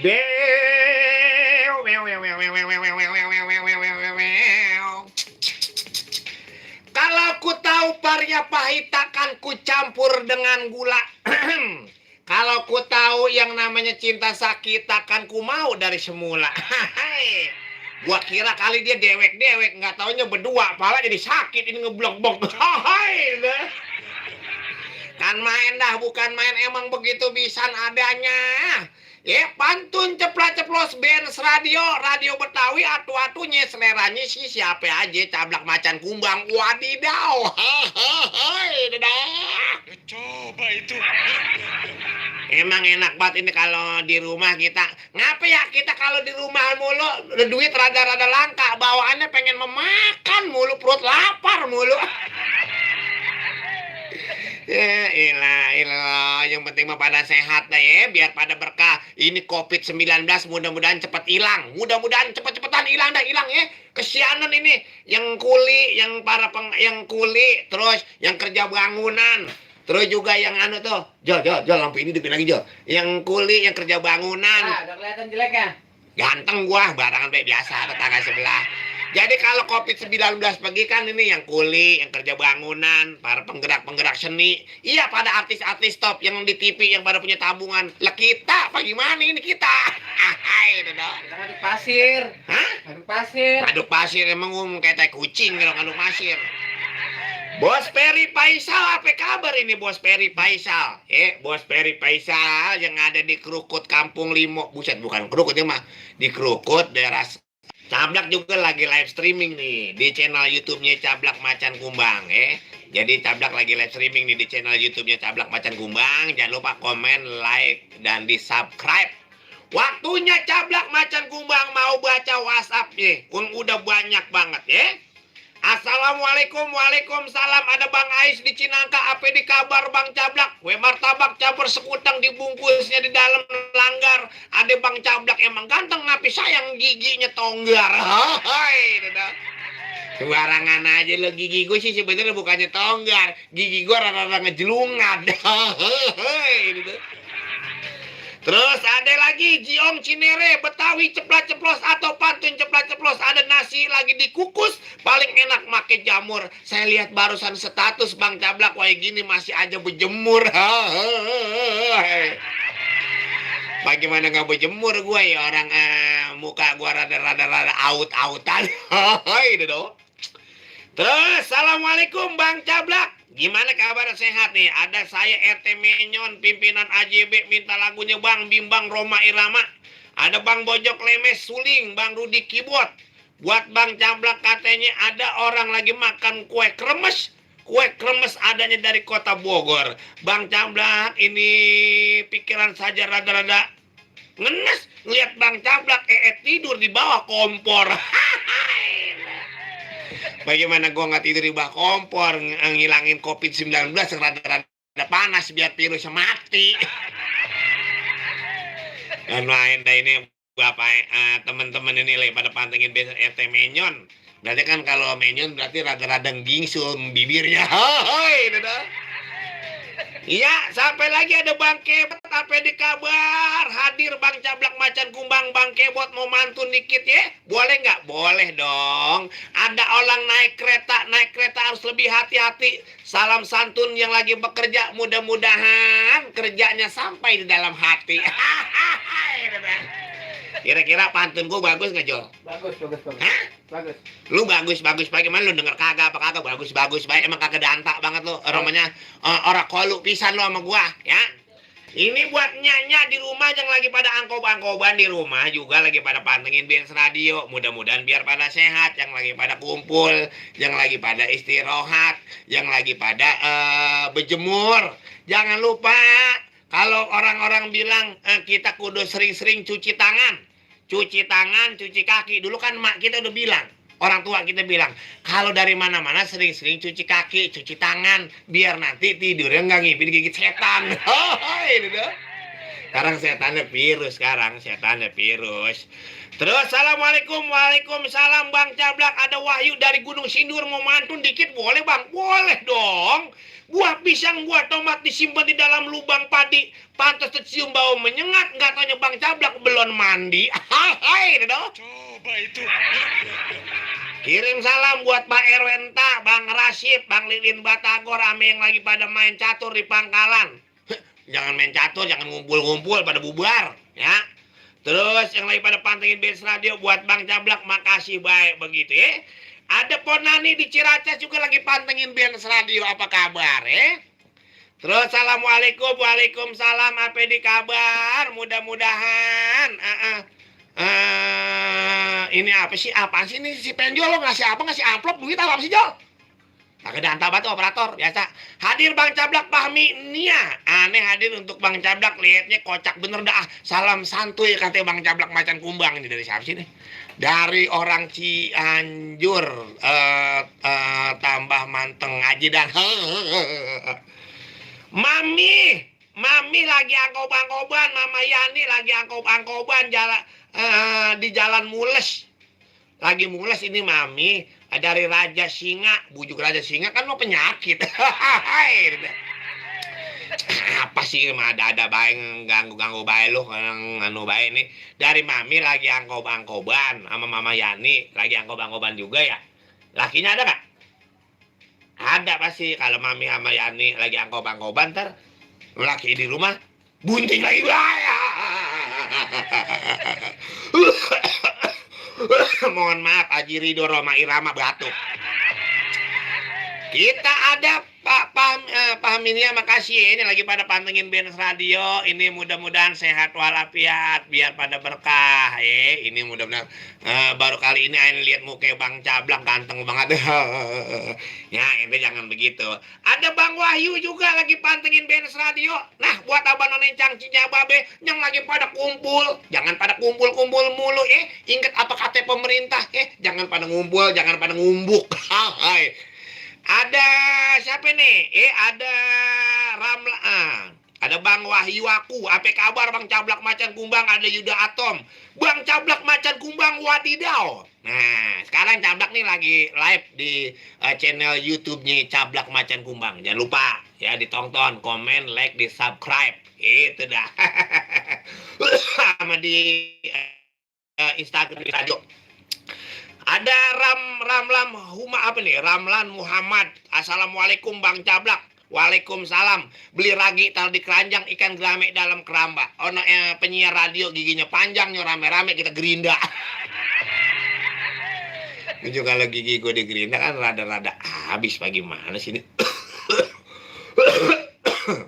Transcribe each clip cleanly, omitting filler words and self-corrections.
Bew, mew, mew, mew, mew, mew, mew, mew, mew, mew, mew, mew, mew, mew, mew. Kalau ku tahu paria pahit takkan ku campur dengan gula. Kalau ku tahu yang namanya cinta sakit takkan ku mau dari semula. Gua kira kali dia dewek-dewek, nggak taunya berdua, pala jadi sakit ini ngeblok-blok. Kan main dah, bukan main, emang begitu bisa adanya. Ya, pantun ceplas-ceplos Benz radio Betawi atu-atunya seleranya sih siapa aja cablak macan kumbang. Wadidaw. Hehehe, dadah. Coba itu. Emang enak banget ini kalau di rumah kita. Ngapa ya kita kalau di rumah mulu duit rada-rada langka, bawaannya pengen memakan mulu, perut lapar mulu. Ya ilah, yang penting mah pada sehat dah ya, biar pada berkah. Ini COVID-19 mudah-mudahan cepat hilang. Mudah-mudahan cepet-cepetan hilang ya. Kesianan ini yang kuli, yang yang kuli, terus yang kerja bangunan. Terus juga yang anu tuh, Jol, lampu ini dipin lagi, Jol. Yang kuli, yang kerja bangunan. Udah kelihatan jeleknya. Ganteng gua, barangan baik biasa, tetangga sebelah. Jadi kalau COVID-19 pergi kan ini yang kuli, yang kerja bangunan, para penggerak-penggerak seni. Iya, pada artis-artis top yang di TV yang pada punya tabungan. Lah kita, apa gimana ini kita? Hai, dadah. Kita ngaduk pasir. Hah? Ngaduk pasir. Aduk pasir emang kayak tai kucing kalau ngaduk pasir. Bos Peri Faisal, apa kabar ini Bos Peri Faisal? Bos Peri Faisal yang ada di Krukut Kampung Limo. Buset, bukan Krukut ya mah. Di Krukut, daerah Cablak juga lagi live streaming nih di channel YouTube-nya Cablak Macan Kumbang. Jadi Cablak lagi live streaming nih di channel YouTube-nya Cablak Macan Kumbang. Jangan lupa komen, like, dan di-subscribe. Waktunya Cablak Macan Kumbang mau baca WhatsApp nih. Udah banyak banget ya. Assalamualaikum, waalaikumsalam. Ada Bang Ais di Cinangka. Apa di kabar Bang Cablak? Martabak campur sekutang dibungkusnya di dalam langgar. Ada Bang Cablak emang ganteng, ngapi sayang giginya tonggar. Hai, dadah. Sembarangan aja lo, gigi gue sih sebenarnya bukannya tonggar. Gigi gue rada-rada ngejelungan. Hai, dadah. Terus ada lagi Jiong Cinere, Betawi ceplas-ceplos atau pantun ceplas-ceplos. Ada nasi lagi dikukus, paling enak make jamur. Saya lihat barusan status Bang Cablak, wah gini masih aja berjemur. Bagaimana nggak berjemur gue ya, orang muka gue rada-rada aut-autan. Terus, Assalamualaikum Bang Cablak. Gimana kabar, sehat nih? Ada saya RT Menyon, pimpinan AJB, minta lagunya Bang Bimbang Roma Irama. Ada Bang Bojok Lemes Suling, Bang Rudi Kibot. Buat Bang Cablak katanya ada orang lagi makan kue kremes. Kue kremes adanya dari kota Bogor. Bang Cablak, ini pikiran saja rada-rada ngenes. Lihat Bang Cablak tidur di bawah kompor. Bagaimana gua nggak tidur di bawah kompor, ngilangin COVID-19 yang rada-rada panas biar virusnya mati. Dan main dah ini bapak teman-teman ini lagi pada pantengin RT Menyon. Berarti kan kalau Menyon berarti rada-rada gingsum bibirnya. Hai, dadah. Iya, sampai lagi ada Bang Kebot, apa di kabar? Hadir Bang Cablak Macan Kumbang, Bang Kebot mau mantun dikit ya? Boleh nggak? Boleh dong. Ada orang naik kereta harus lebih hati-hati. Salam santun yang lagi bekerja, mudah-mudahan kerjanya sampai di dalam hati. Kira-kira pantun gue bagus nggak, Jol? Bagus. Hah? Bagus. Lu bagus. Bagaimana lu denger kagak apa kagak? Bagus. Baik, emang kagak dantak banget lu. Namanya orang kolu pisan lu sama gua, ya. Ini buat nyanya di rumah yang lagi pada angkob-angkoban di rumah juga lagi pada pantengin Benz Radio. Mudah-mudahan biar pada sehat, yang lagi pada kumpul, yang lagi pada istirahat, yang lagi pada berjemur. Jangan lupa kalau orang-orang bilang kita kudu sering-sering cuci tangan. Cuci tangan, cuci kaki. Dulu kan mak kita udah bilang, orang tua kita bilang, kalau dari mana-mana sering-sering cuci kaki, cuci tangan, biar nanti tidurnya nggak ngimpi digigit setan. Sekarang setannya virus, Terus assalamualaikum, waalaikumsalam Bang Cablak. Ada Wahyu dari Gunung Sindur, mau mantun dikit boleh Bang? Boleh dong. Buah pisang, buah tomat disimpan di dalam lubang padi, pantas tercium bau menyengat. Nggak tanya Bang Cablak belum mandi. Hai dong. Coba itu. Kirim salam buat Pak Erwenta, Bang Rashid, Bang Lilin Batagor, ame yang lagi pada main catur di pangkalan. Jangan main catur, jangan ngumpul-ngumpul pada bubar, ya. Terus yang lagi pada pantengin Benz Radio buat Bang Cablak, makasih baik begitu ya. Ada Ponani di Ciracas juga lagi pantengin Benz Radio, apa kabar ya? Terus assalamualaikum, waalaikumsalam, apa di kabar? Mudah-mudahan. Ini apa sih? Apaan sih ini si penjual lo ngasih apa? Ngasih amplop duit apa sih Jol? Pakai danta batu operator biasa. Hadir Bang Cablak Fahmi Nia. Aneh hadir untuk Bang Cablak, lihatnya kocak bener dah. Salam santuy katanya Bang Cablak Macan Kumbang. Ini dari siapa sih nih? Dari orang Cianjur. Tambah manteng ngaji dan Mami lagi angkop-angkoban, Mama Yani lagi angkop-angkoban di Jalan Mules. Lagi mules ini Mami dari Raja Singa, bujuk Raja Singa kan mau penyakit. Apa sih ada baik ganggu baik lu anu baik ini. Dari Mami lagi angkop-angkoban sama Mama Yani lagi angkop-angkoban juga ya. Lakinya ada nggak? Ada pasti. Kalau Mami sama Yani lagi angkop-angkoban ntar laki di rumah bunting lagi. Mohon maaf, Haji Ridho Roma Irama batuk. Kita ada Pak Pahminia, makasih ya. Ini lagi pada pantengin Benz Radio. Ini mudah-mudahan sehat walafiat, biar pada berkah ya. Ini mudah-mudahan baru kali ini Ain lihat muka Bang Cablak ganteng banget. Ya, ini jangan begitu. Ada Bang Wahyu juga lagi pantengin Benz Radio. Nah, buat abang nonton cangcinya babe yang lagi pada kumpul, jangan pada kumpul-kumpul mulu ya. Ingat apa kata pemerintah ya, jangan pada ngumpul, jangan pada ngumbuk. Hai. Ada siapa nih? Ada Ramla. Ada Bang Wahyu aku. Apa kabar Bang Cablak Macan Kumbang? Ada Yuda Atom. Bang Cablak Macan Kumbang wadidaw. Nah, sekarang Cablak nih lagi live di channel YouTube-nya Cablak Macan Kumbang. Jangan lupa ya ditonton, komen, like, di subscribe. Itu dah. Sama di Instagram Radio. Ada Ramlan Muhammad. Assalamualaikum Bang Cablak. Waalaikumsalam. Beli ragi taruh di keranjang, ikan gerame dalam keramba. Ono penyiar radio giginya panjang, rame-rame kita gerinda. Itu kalau gigi gue digerinda kan rada-rada habis bagaimana sih ini.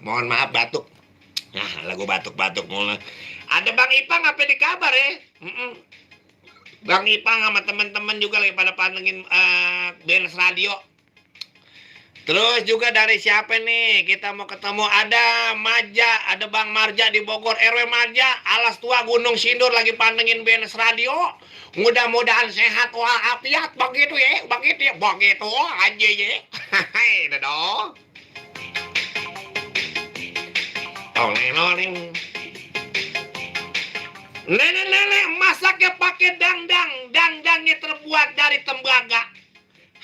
Mohon maaf batuk. Nah, lagu batuk-batuk mulai. Ada Bang Ipang, apa di kabar ya? Bang Ipang sama teman-teman juga lagi pada pantengin Benz Radio. Terus juga dari siapa nih? Kita mau ketemu ada Maja, ada Bang Marja di Bogor, RW Marja, Alas Tua Gunung Sindur lagi pantengin Benz Radio. Mudah-mudahan sehat walafiat begitu ya, begitu aja ya. Hai, dong. Neng. Nenek-nenek masaknya pakai dangdangnya terbuat dari tembaga.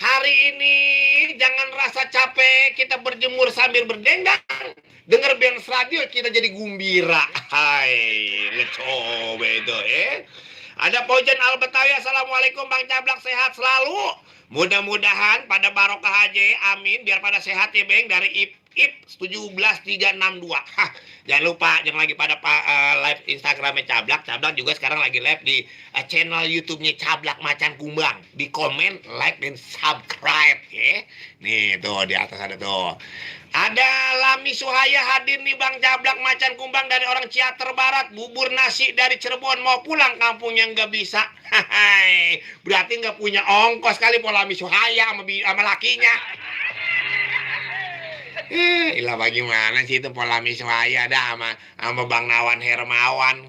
Hari ini jangan rasa capek, kita berjemur sambil berdendang. Dengar Benz Radio kita jadi gumbira. Hai, coba itu Ada Pojen Al-Betawi, assalamualaikum Bang Cablak, sehat selalu. Mudah-mudahan pada barokah aja, amin. Biar pada sehat ya Bang, dari IP 17362. Jangan lupa, jangan lagi pada live Instagramnya Cablak. Cablak juga sekarang lagi live di channel YouTube-nya Cablak Macan Kumbang. Di komen, like, dan subscribe ya. Nih tuh di atas ada tuh. Ada Lami Suhaya hadir nih Bang Cablak Macan Kumbang dari orang Ciater Barat. Bubur nasi dari Cirebon, mau pulang kampungnya nggak bisa. Berarti nggak punya ongkos kali po Lami Suhaya sama lakinya. Ilah bagaimana sih itu Polami Suhaya dah sama Bang Nawan Hermawan.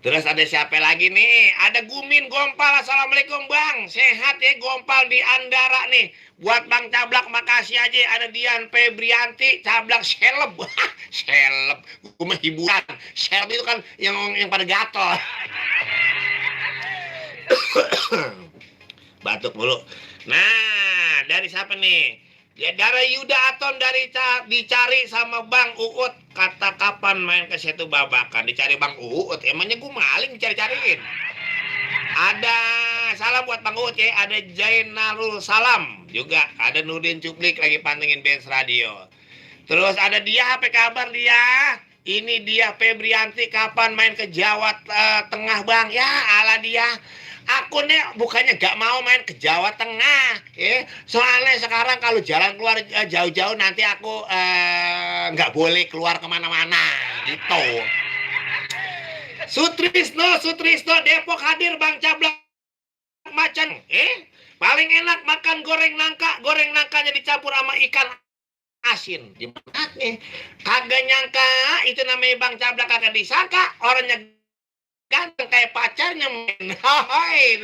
Terus ada siapa lagi nih? Ada Gumin Gompal. Assalamualaikum Bang. Sehat ya Gompal di Andara nih. Buat Bang Cablak makasih aja. Ada Dian Febrianti, Cablak seleb. Seleb. Gue mah hiburan. Seleb itu kan yang pada gatel. Batuk mulu. Nah, dari siapa nih? Ya dari Yuda Atom dicari sama Bang Uut. Kata kapan main ke situ babakan. Dicari Bang Uut. Emangnya gue maling dicari-cariin. Ada salam buat Bang Uut ya. Ada Jainarul Salam juga. Ada Nurdin Cuplik lagi pantengin Benz Radio. Terus ada dia, apa kabar dia? Ini dia Febrianti, kapan main ke Jawa Tengah Bang? Ya ala dia. Aku nih bukannya gak mau main ke Jawa Tengah, soalnya sekarang kalau jalan keluar jauh-jauh nanti aku nggak boleh keluar kemana-mana, gitu. Sutrisno Depok hadir Bang Cablak Macan, paling enak makan goreng nangkanya dicampur sama ikan asin. Gimana nih? Kagak nyangka itu namanya Bang Cablak, kagak disangka orangnya ganteng kayak pacarnya men. Hai,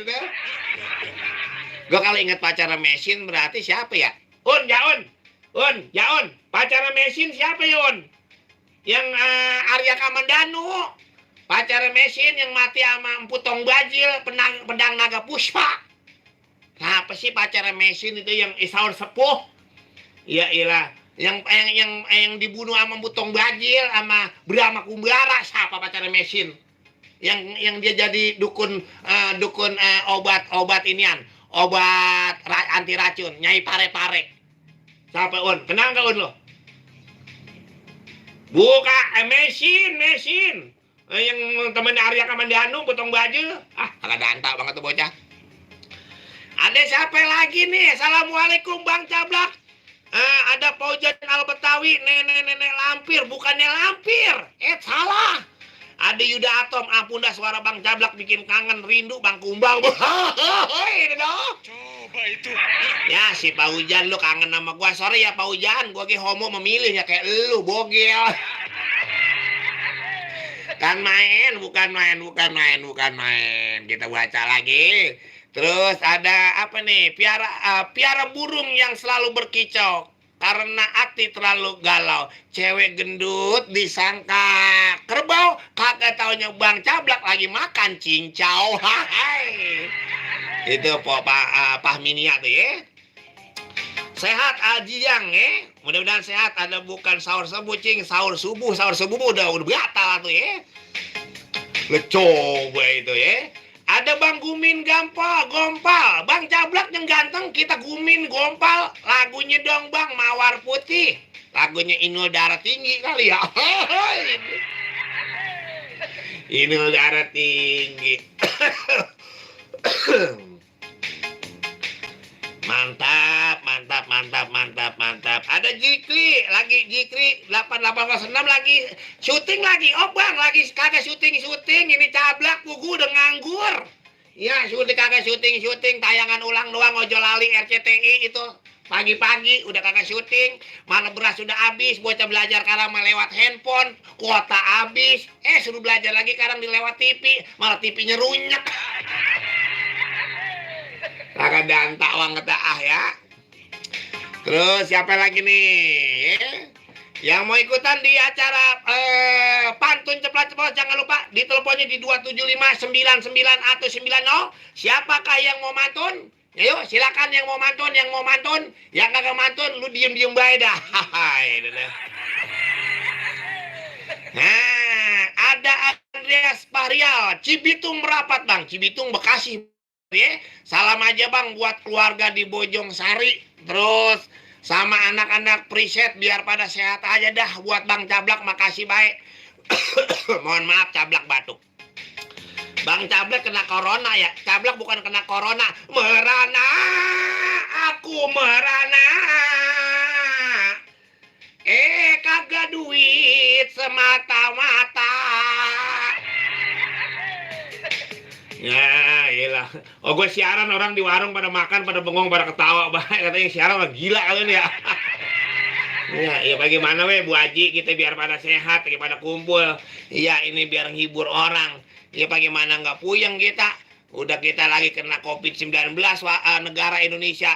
gue kalau inget pacarnya Mesin berarti siapa ya? Un, pacarnya Mesin siapa ya Un? Yang Arya Kamandanu. Pacarnya Mesin yang mati sama Emputong Bajil, pedang naga Puspa. Apa sih pacarnya Mesin itu yang Isaur Sepuh? Iya iyalah, yang dibunuh sama Emputong Bajil sama Brahma Kumbara, siapa pacarnya Mesin? Yang dia jadi dukun obat inian, obat anti racun, Nyai Pare-Pare. Siapa Un? Kenal gak Un lo? Buka Mesin. Yang temennya Arya Kamandanu, potong baju. Agak danta banget tuh bocah. Ada siapa lagi nih? Assalamualaikum Bang Cablak. Ada Paujan Al-Betawi, nenek lampir, bukannya lampir. Salah. Ada Yuda Atom, ampun dah suara Bang Cablak bikin kangen, rindu Bang Kumbang. Coba itu. Ya si Pak Hujan lu kangen sama gua. Sorry ya Pak Hujan, gua homo memilih ya kayak lu bogel. Bukan main. Kita baca lagi. Terus ada apa nih? Piara burung yang selalu berkicau karena hati terlalu galau. Cewek gendut disangka kerbau, kagak taunya Bang Cablak lagi makan cincau. Hai. Itu Pak Minia tuh ya. Sehat Ajiang ya. Mudah-mudahan sehat. Ada bukan sahur sebucing, sahur subuh udah gatal tuh ya. Coba itu ya. Ada Bang Gumin Gompal. Bang Cablak yang ganteng, kita Gumin Gompal. Lagunya dong Bang, Mawar Putih. Lagunya Inul Darah Tinggi kali ya. Inul Darah Tinggi. Mantap. Ada Jikri 8806 lagi syuting lagi. Oh Bang, lagi kagak syuting. Ini Cablak pugu udah nganggur. Ya, kagak syuting, tayangan ulang doang ojo lali RCTI itu. Pagi-pagi udah kagak syuting, mana beras sudah habis, bocah belajar sekarang lewat handphone, kuota habis. Suruh belajar lagi sekarang dilewat TV, malah TV-nya runyek. Kagak dantak banget ya. Terus siapa lagi nih? Yang mau ikutan di acara pantun ceplos jangan lupa diteleponnya di 27599 atau 90. Siapakah yang mau mantun? Ayo silakan yang mau mantun. Yang kagak mantun lu diem bae dah. Nah, ada Andreas Parial, Cibitung merapat Bang, Cibitung Bekasi. Salam aja Bang buat keluarga di Bojong Sari. Terus sama anak-anak preset biar pada sehat aja dah. Buat Bang Cablak makasih baik. Mohon maaf Cablak batuk. Bang Cablak kena corona ya. Cablak bukan kena corona. Merana, aku merana. Kagak duit semata-mata. Ya iyalah. Oh gue siaran orang di warung pada makan, pada bengong, pada ketawa. Katanya siaran lah gila kalian ya. Ya bagaimana Bu Haji, kita biar pada sehat, pada kumpul. Iya ini biar ngibur orang. Ya bagaimana nggak puyeng kita? Udah kita lagi kena COVID-19, negara Indonesia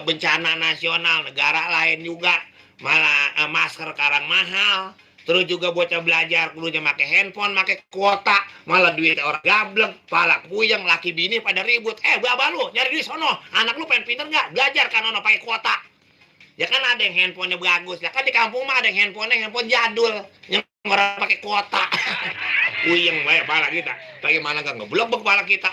bencana nasional, negara lain juga malah masker sekarang mahal. Terus juga bocah belajar dulunya pakai handphone, pakai kuota, malah duit orang gablek, palak puyeng, laki bini pada ribut. Baba lu nyari di sono, anak lu pengen pinter nggak? Belajar kan ono pakai kuota. Ya kan ada yang handphonenya bagus, ya kan di kampung mah ada yang handphone jadul, yang orang pakai kuota. Puyeng banyak pala kita. Bagaimana nggak ngeblok pala kita?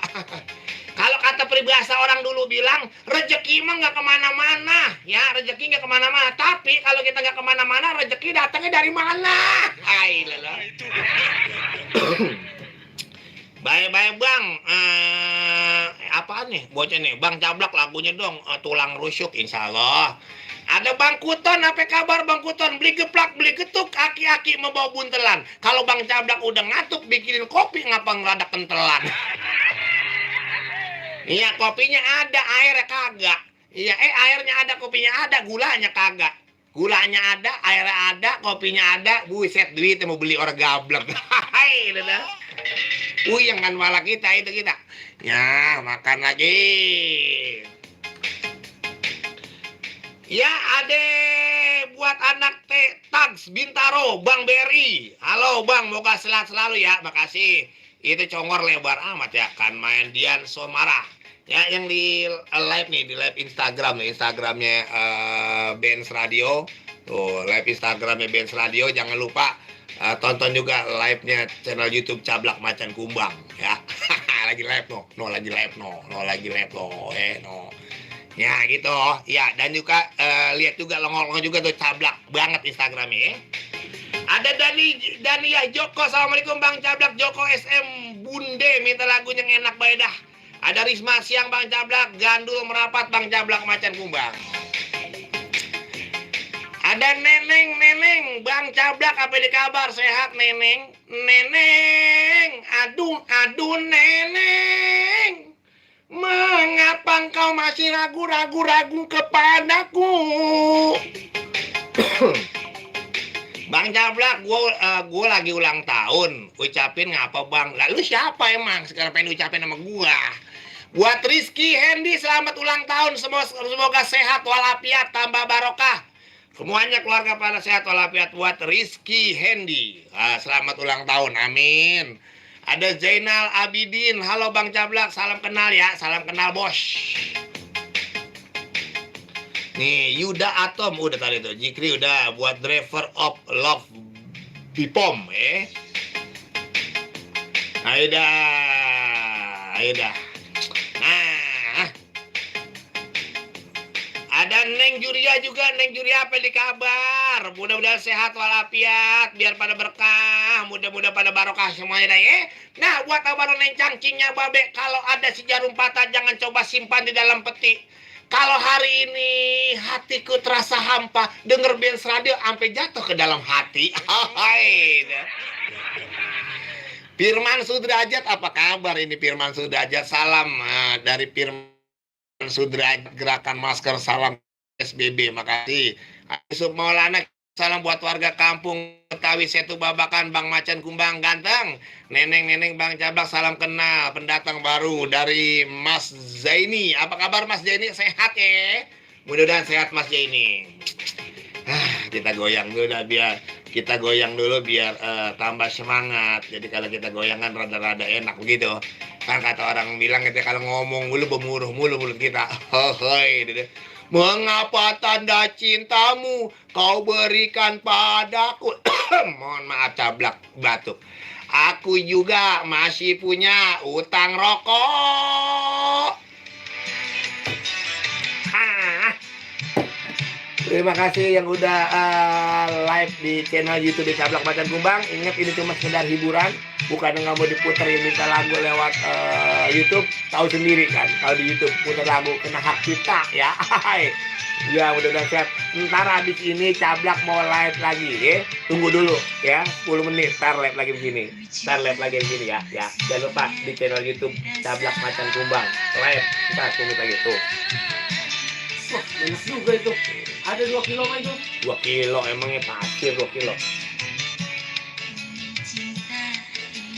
Kalau kata peribahasa orang dulu bilang, rezeki mah nggak kemana-mana, ya rezeki nggak kemana-mana. Tapi kalau kita nggak kemana-mana, rezeki datangnya dari mana? Hai lelah. Baik-baik bang, apaan nih bocah nih? Bang Cablak lagunya dong, tulang rusuk insya Allah. Ada Bang Kuton, apa kabar Bang Kuton? Beli geplak, beli getuk, aki-aki membawa buntelan. Kalau Bang Cablak udah ngatuk, bikinin kopi, ngapa ngeradak kentelan? Iya, kopinya ada, airnya kagak. Iya, airnya ada, kopinya ada, gulanya kagak. Gulanya ada, airnya ada, kopinya ada. Buset, duitnya mau beli orang gablek. Hai, dadah. Yang kan malah kita itu kita. Ya, makan lagi. Ya, ade buat anak Tags Bintaro, Bang Berry. Halo Bang, moga sehat selalu ya. Makasih. Itu congor lebar amat ya, kan main Dian Somara. Ya, yang di live nih, di live Instagram nih, Instagramnya Benz Radio. Tuh, live Instagramnya Benz Radio. Jangan lupa tonton juga live-nya channel YouTube Cablak Macan Kumbang ya. Lagi live lagi live lagi live no. Ya gitu, ya dan juga lihat juga longol juga tuh Cablak banget Instagramnya. Ya. Ada Dania Joko, assalamualaikum Bang Cablak, Joko SM Bunde minta lagunya yang enak baedah. Ada Risma Siang Bang Cablak, Gandul Merapat Bang Cablak Macan Kumbang. Ada Neneng Bang Cablak, apa di kabar sehat Neneng? Aduh Neneng. Mengapa engkau masih ragu kepadaku? Bang Cablak, gue lagi ulang tahun. Ucapin ngapa bang? Lalu siapa emang sekarang pengen ucapin sama gue? Buat Rizky Hendy, selamat ulang tahun. Semoga sehat walafiat, tambah barokah. Semuanya keluarga pada sehat walafiat buat Rizky Hendy. Selamat ulang tahun, amin. Ada Zainal Abidin, halo Bang Cablak, salam kenal ya, salam kenal bos. Nih Yuda Atom udah tadi tuh, Jikri udah buat Driver of Love Bipom Ayo dah. Nah, ada Neng Juria juga, Neng Juria apa di kabar? Mudah-mudahan sehat walafiat, biar pada berkah, mudah-mudahan pada barokah semuanya dah ya. Nah, buat abang Neng cangkingnya babe, kalau ada si jarum patah jangan coba simpan di dalam peti. Kalau hari ini hatiku terasa hampa, denger Benz Radio sampai jatuh ke dalam hati. Firman Sudrajat, apa kabar ini Firman Sudrajat? Salam dari Firman Sudrajat, Gerakan Masker, salam SBB, makasih. Yusuf Maulana, salam buat warga kampung Betawi Setu Babakan, Bang Macan Kumbang ganteng. Neneng Bang Cablak, salam kenal. Pendatang baru dari Mas Zaini. Apa kabar Mas Zaini? Sehat ya? Mudah-mudahan sehat Mas Zaini. Kita goyang dulu biar tambah semangat. Jadi kalau kita goyangan rada-rada enak begitu. Kan kata orang bilang kita kalau ngomong mulu bemuruh mulu mulut kita. Hohoi. Mengapa tanda cintamu kau berikan padaku? Mohon maaf Cablak batuk. Aku juga masih punya utang rokok. Terima kasih yang udah live di channel YouTube di Cablak Macan Kumbang. Ingat ini cuma sekedar hiburan, bukan nggak mau diputerin minta lagu lewat YouTube. Tahu sendiri kan, kalau di YouTube putar lagu kena hak kita ya. Ya mudah-mudahan sehat. Ntar habis ini Cablak mau live lagi ya. Tunggu dulu ya, 10 menit. Ntar live lagi begini. Ya. Jangan lupa di channel YouTube Cablak Macan Kumbang live. Ntar 10 menit lagi tuh. Wah, enak juga itu. Ada 2 kilo mah itu. 2 kilo emangnya pasir 2 kilo.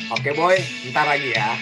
Oke boy, ntar lagi ya.